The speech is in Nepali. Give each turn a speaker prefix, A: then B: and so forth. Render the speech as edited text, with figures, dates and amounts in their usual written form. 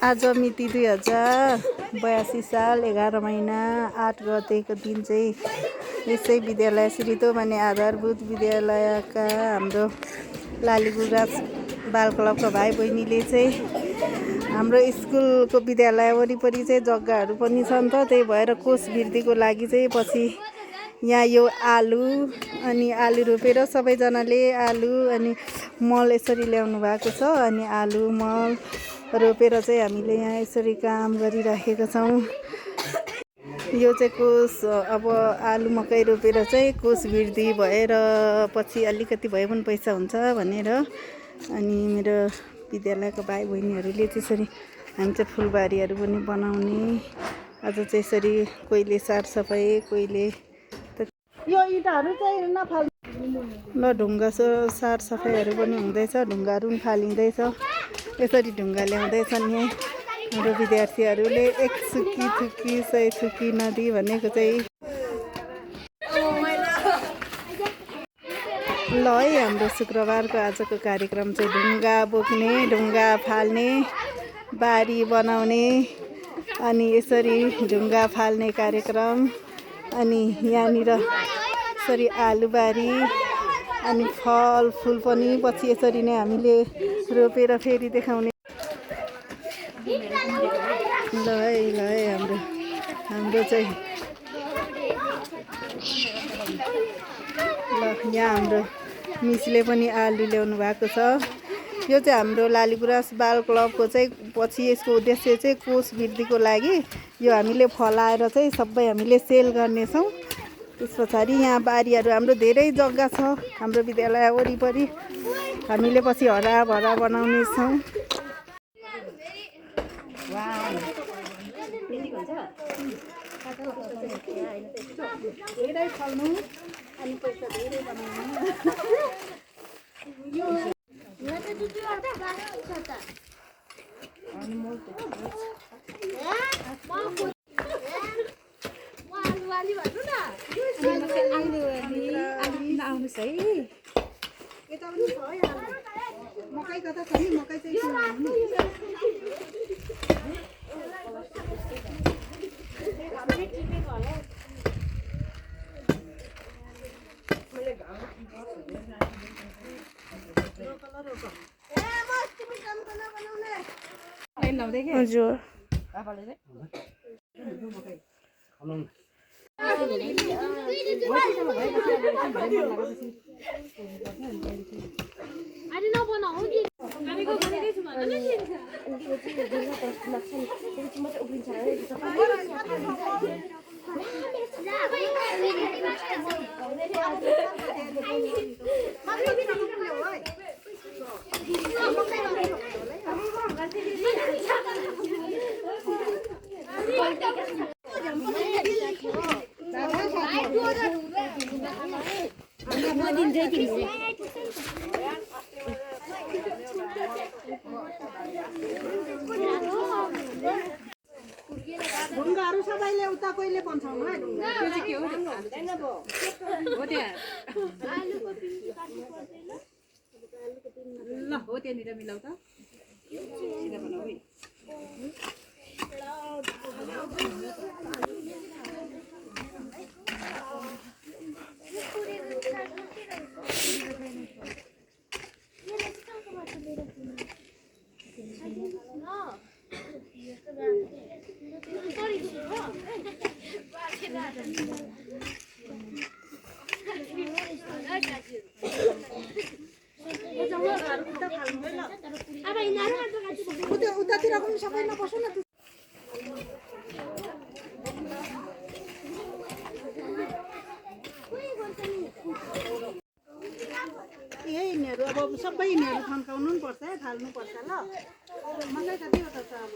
A: आज मिति 2082 साल 11 महिना 8 गतेको दिन चाहिँ यसै विद्यालय श्री तोमाने आधारभूत विद्यालयका हाम्रो लालीगुराँस बाल क्लबका भाइ बहिनीले चाहिँ हाम्रो स्कुलको विद्यालय वरिपरि चाहिँ जग्गाहरू पनि छन् त, त्यही भएर कोष वृद्धिको लागि चाहिँ पछि यहाँ यो आलु अनि आलु रोपेर सबैजनाले आलु अनि मल यसरी ल्याउनु भएको छ। अनि आलु मल रोपेर चाहिँ हामीले यहाँ यसरी काम गरिराखेका छौँ। यो चाहिँ कोष अब आलु मकै रोपेर चाहिँ कोष वृद्धि भएर पछि अलिकति भए पनि पैसा हुन्छ भनेर अनि मेरो विद्यालयको भाइ बहिनीहरूले त्यसरी हामी चाहिँ फुलबारीहरू पनि बनाउने आज चाहिँ यसरी कोहीले साफसफाइ कोहीले यो इँटाहरू चाहिँ नफाल ल ढुङ्गा साफसफाइहरू पनि हुँदैछ, ढुङ्गाहरू पनि फालिँदैछ। यसरी ढुङ्गा ल्याउँदैछन् यहाँ हाम्रो विद्यार्थीहरूले। एक सुकी थुकी सय थुकी नदी भनेको चाहिँ ल है हाम्रो शुक्रबारको आजको कार्यक्रम चाहिँ ढुङ्गा बोक्ने, ढुङ्गा फाल्ने, बारी बनाउने अनि यसरी ढुङ्गा फाल्ने कार्यक्रम। अनि यहाँनिर यसरी आलुबारी अनि फलफुल पनि पछि यसरी नै हामीले रोपेर फेरि देखाउने। ल है हाम्रो चाहिँ ल यहाँ हाम्रो मिसले पनि आलु ल्याउनु भएको छ। यो चाहिँ हाम्रो लालीगुराँस बाल क्लबको चाहिँ पछि यसको उद्देश्य चाहिँ कोष वृद्धिको लागि यो हामीले फलाएर चाहिँ सबै हामीले सेल गर्नेछौँ। त्यस पछाडि यहाँ बारीहरू हाम्रो धेरै जग्गा छ हाम्रो विद्यालय वरिपरि, हामीले पछि हराभरा बनाउनेछौँ। धेरै फल्नु अनि पैसा धेरै बनाउनु। आउनुहोस् है यता पनि छ है मकै कता छ नि मकै चाहिँ हजुर ढुङ्गाहरू सबैले उता कहिले पन्छाउनु है ढुङ्गा त्यो चाहिँ के हो ल हो त्यहाँनिर मिलाउ त सिधा बनाऊ है। उतातिर पनि सबै नबस्नु न। यिनीहरू अब सबै यिनीहरू थन्काउनु पनि पर्छ, थाल्नु पर्छ। ल मकै कतिवटा छ अब?